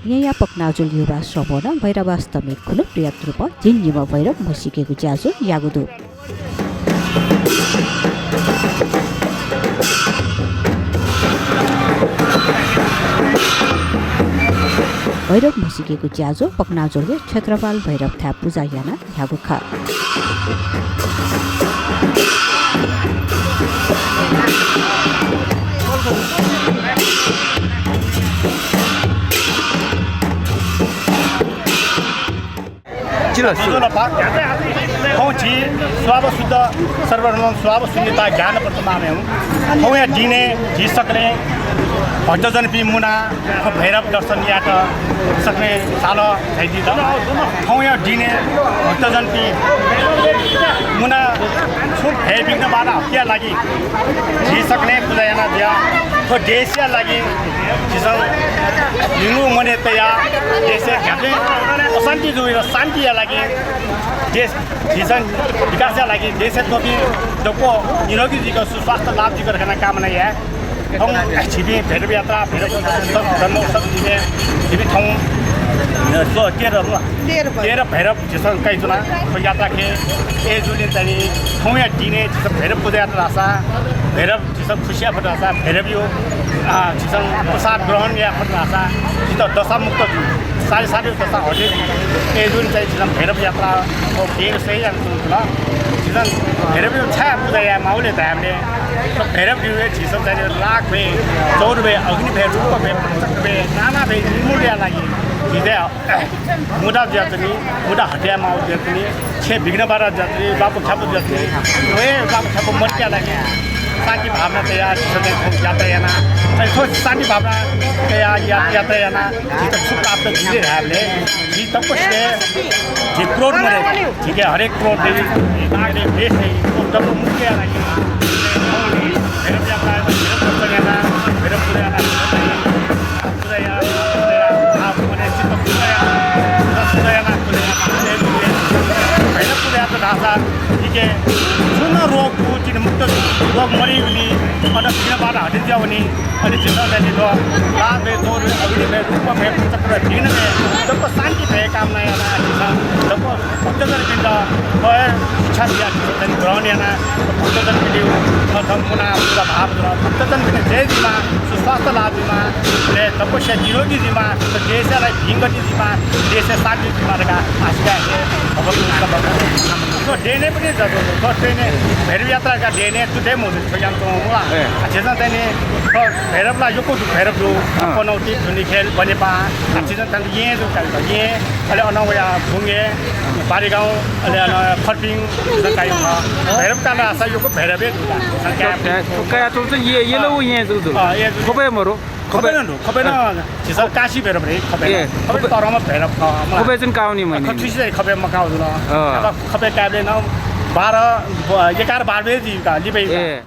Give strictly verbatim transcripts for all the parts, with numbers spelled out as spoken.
येँया पकनाजुल युवा समूहं भैरवाष्टमी खुन्हु बृहत् रूपं झिंनिम्ह भैरव म्हसीकेगु ज्याझ्वः याःगु दु। भैरव म्हसीकेगु ज्याझ्वः पकनाजुलया क्षेत्रपाल भैरवथाय् पुजा यानाः न्ह्याःगु खः। Chill, chill. थौं झी स्वाव शुद्ध सर्वधर्म स्वाव शून्यता ज्ञान वर्तमान हूँ। थौंया दिने झी सकलें भक्तजनपिं मुना थ्व भैरव दर्शन यायेत सकलें साल झाइदित। थौंया दिने भक्तजनपिं मुना छुं भय विघ्न बाधा हटिया लागि झी सकलें पुजा याना जुया। थ्व देशया लागि झीसं भिंगु मनय् तया देशय् न्ह्याबलें अशान्ति जुइगु शान्तिया लागि देश झीसं विकासया लागि देशय् च्वंपिं दक्व निरोगी जुइक सुस्वास्थ्य लाभ जुइक धकाः कामना याये। थौं झीपिं भैरव यात्रा, भैरव जन्मोत्सव झीपिं, झीपिं थौं, अ, स्व-, तेह्र, तेह्र भैरव। तेह्र भैरव झीसं काइच्वना। थ्व यात्रा खे ए जुलिं चाहिँ नि थौंया दिने झीसं भैरव पुजा यात्रा धाःसा, भैरव झीसं खुसिया फत धाःसा, भैरवयो, अ, झीसं प्रसाद ग्रहण या फत धाःसा, झीत दशामुक्त जु। सारी सारी दशा हटे। ए जुलिं चाहिँ झीसं भैरव यात्रा, अ, बेग सही याना च्वना। झीसं भैरवयो छाय् पुजा याये माःगु ले धायेबलय् भैरवयो हे झीसं चाहिँ लाख भय, चौर भय, अग्नि भय, रूप भय, पञ्चक भय, नाना भय निर्मूल याये लागि झीत मुदा जुयाच्वनी, मुदा हटे माःगु जुयाच्वनी, छेँ विघ्न बाधा जुयाच्वनी, बापु ख्यापु जुयाच्वनी। व हे बापु ख्यापु मतिया लागि शान्ति भावना तयाः झीसं चाहिँ थौं यात्रा याना। अनि थ्व शान्ति भावना तयाः या-, यात्रा याना। झीत छु प्राप्त जुइ धायेबलय् झी तपस्या, झी क्रोध मदय्क, झीके हरेक क्रोध दइ, नाग दइ, द्वेष दइ, थ्व तप मुक्तिया लागि भैरव यात्रा, भैरव दर्शन याना, भैरव पुजा याना, भैरव पुजा याना, भैरव पुजा याना, भैरव पुजा यात्रा धाःसा झीके जुन रोग दु, झी मुक्त, रोग मरिवनी, अन विघ्न बाधा हटे जुयावनी। अले झीसं चाहिँ नि थ्व लाभ भय, चौर भय, अग्नि भय, रूप भय, पञ्चक भय, विघ्न भय, दक्व शान्ति भय कामना याना झीसं दक्व भक्तजनपिन्त थ्व हे शिक्षा बिया झीसं चाहिँ ग्रहण याना भक्तजनपिन्त अ, थौं मुना पूजा भाव जुल। भक्तजनपिन्त जय जुइमा, सुस्वास्थ्य लाभ जुइमा, अले तपस्या निरोगी जुइमा, देशया लागि भिंगति जुइमा, देशया शान्ति जुइमा धकाः आशीर्वाद हे भगवती। थ्व देने पनि जस्तो, थ्व देने भैरव यात्राका देने तुते मौजूद छ ज्ञान तो मुला। ए। आ, झीसं चाहिँ नि, थ्व भैरव ला यक्व दु, भैरव दु, अँ। पनौती, धुनीखेल, बनेपा, आ, अँ। झीसं चाहिँ येँ दु, कालिका येँ, अले अन वया बुंगे, बारीगाउँ, अले अन फर्पिङ, झीसं काइ दु। भैरव काल आसा यक्व भैरव हे दु, झीसं काइ दु। ए, थ्व काया तुम चाहिँ ये, ये ला उ येँ जु दु। अँ, येँ जु। खबे मरो। खबे न दु, खबे न। अँ। झीसं काशी भैरव रे, खबे ए, न। खबे खबे तरम भैरव ख, मला। खबे चाहिँ काउनी मैंने। खथुसी चाहिँ खबे मकाउ जुल। अँ। अब खबे काबले न बाह्र, ब-, एघार बाह्र बजे जी का, लिबे का। ए।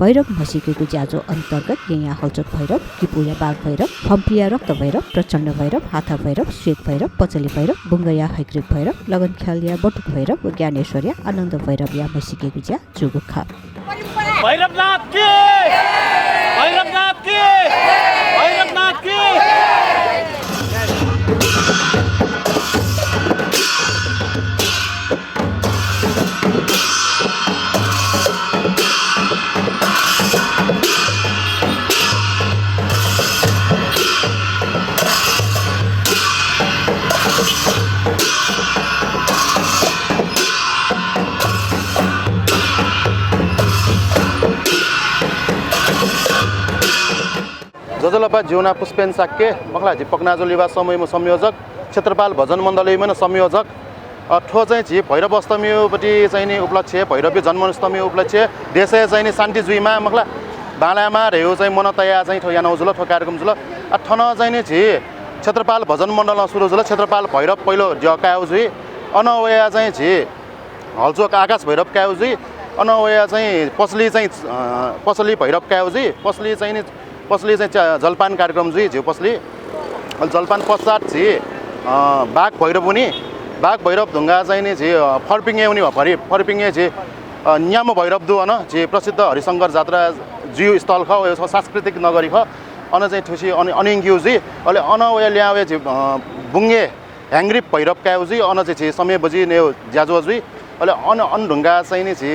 भैरव म्हसीकेगु ज्याझ्वः अन्तर्गत येँया हलचोक भैरव, किपूया बाघ भैरव, फम्पिया रक्त भैरव, प्रचण्ड भैरव, हाथा भैरव, श्वेत भैरव, पचली भैरव, बुंगया हैग्रीव भैरव, लगनख्यालया बटुक भैरव व ज्ञानेश्वरया आनन्द भैरवया म्हसीकेगु ज्या जूगु खः। भैरवनाथ की! भैरवनाथ की! भैरवनाथ की! ज्वजलपा, जिगु नां पुष्पेन शाक्य, मखुला, जि पकनाजुल युवा समूहया संयोजक, क्षेत्रपाल भजन मण्डलया संयोजक। अ, थ्व चाहिँ झी भैरव अष्टमीया पति चाहिँ नि उपलक्ष्य, भैरवया जन्माष्टमी उपलक्ष्य, देशय् चाहिँ नि शान्ति जुइमा, मखुला, बांलायेमा धयागु चाहिँ मन तयाः चाहिँ थ्व यानागु जुल, थ्व कार्यक्रम जुल। अ, थन चाहिँ नि झी क्षेत्रपाल भजन मण्डलं सुरु जुल, क्षेत्रपाल भैरव पहिलो द्यः कायेगु जुइ। अन वया चाहिँ झी हलचोक आकाश भैरव कायेगु जुइ। अन वया चाहिँ पसली चाहिँ, अ, पसली भैरव कायेगु जुइ। पसली चाहिँ नि, पसली चाहिँ च्या-, जलपान कार्यक्रम जुइ, झी पसली। अले जलपान पश्चात झी, अ, बाघ भैरव वनी। बाघ भैरव धुंगा चाहिँ नि झी, अ, फर्पिङे वनी भा, भरि फर्पिङे झी, अ, न्याम्ह भैरव दु अन, झी प्रसिद्ध हरिशंकर जात्रा जुइगु स्थल खः, व सांस्कृतिक नगरी खः। अन चाहिँ थुसी अन-, अनेंग्यु जुइ। अले अन वया ल्याहां वया झी, अ, बुंगे ह्याङ्ग्रिप भैरव कायेगु जुइ। अन चाहिँ झी समय बजि नयेगु ज्याझ्वः जुइ। अले अन, अन धुंकाः चाहिँ नि झी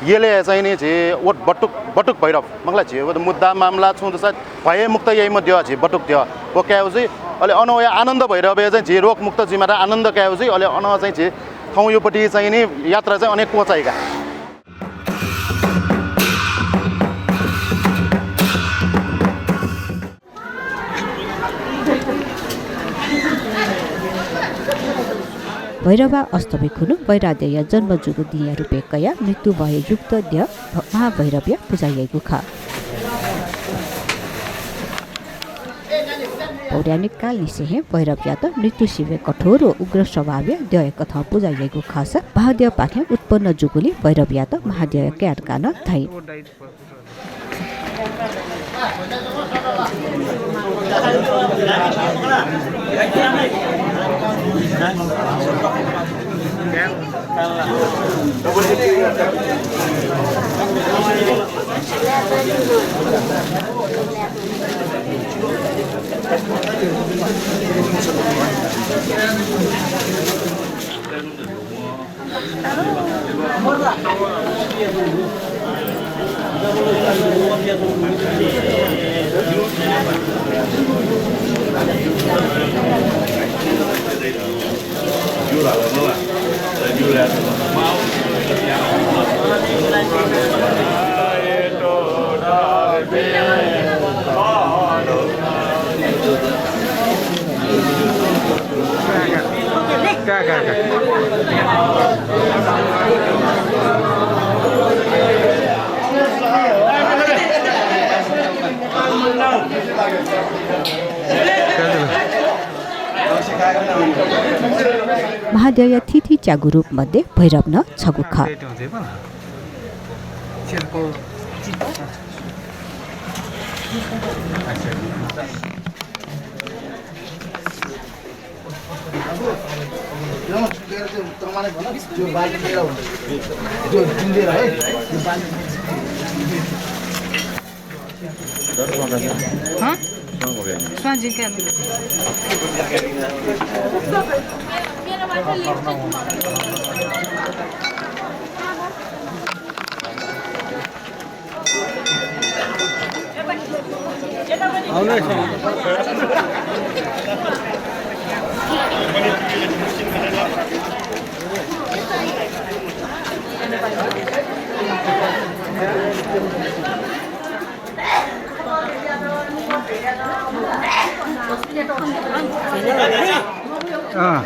यलय् चाहिँ नि झी व बटुक, बटुक भैरव मखु ला, झी व मुद्दा मामला छुं दुसा भयमुक्त याइम्ह द्यः झी बटुक द्यः व कायेगु जुइ। अले अन वया आनन्द भैरवय् चाहिँ झी रोगमुक्त जुइमाःथाय् आनन्द कायेगु जुइ। अले अन चाहिँ झी थौंयुपट्टि चाहिँ नि यात्रा चाहिँ अनेक क्वचाइका। भैरवा अष्टमी खुन्हु भैराद्यया जन्म जूगु दिंया रुपय् कयाः मृत्युभययुक्त द्यः भ-, महाभैरवया पुजा याइगु खः। पौराणिक कालनिसें हे भैरवयात मृत्यु सिबय् कठोर व उग्र स्वभावया द्यःया कथं पुजा याइगु खःसा महाद्यःपाखें उत्पन्न जूगुलिं भैरवयात महाद्यःया काय् धकाः नं धाइ। महाद्यःया थीथी च्यागू रूप मध्ये भैरव नं छगू खः। हाँ? स्वां जिंका। अँ।